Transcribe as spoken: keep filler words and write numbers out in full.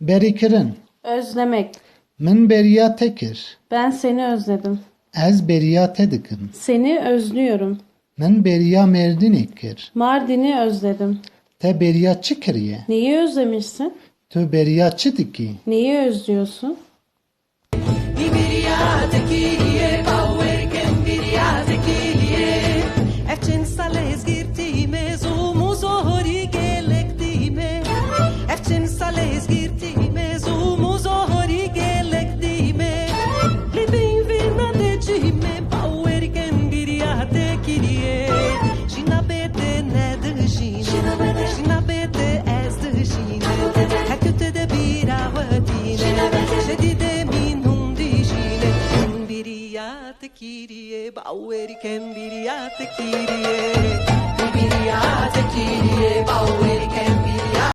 Berîkirin. Özlemek. Min beriya te kir. Ben seni özledim. Ez beriya te dikim. Seni özlüyorum. Min beriya Mêrdînê kir. Mardin'i özledim. Te beriya çi kiriye? Neyi özlemişsin? Tu beriya çi dikî? Neyi özlüyorsun? Biriya te kiriye, bawer kem biriya te kiriye. Ev çend sal ez girtî me, zûm û zorî gelek dî me. Ev çend sal ez girtî me, zûm û zorî gelek dî me. Lê bin vê nade cî me, bawer kem biriya te kiriye. Jina bê te ne dijîne, jina bê te ez dijîne. Her ku te de bîra we tîne, ji dîdê min hûn dijîne. Min biriya te kiriye, bawer kem biriya te kiriye. Min biriya te kiriye, bawer kem biriya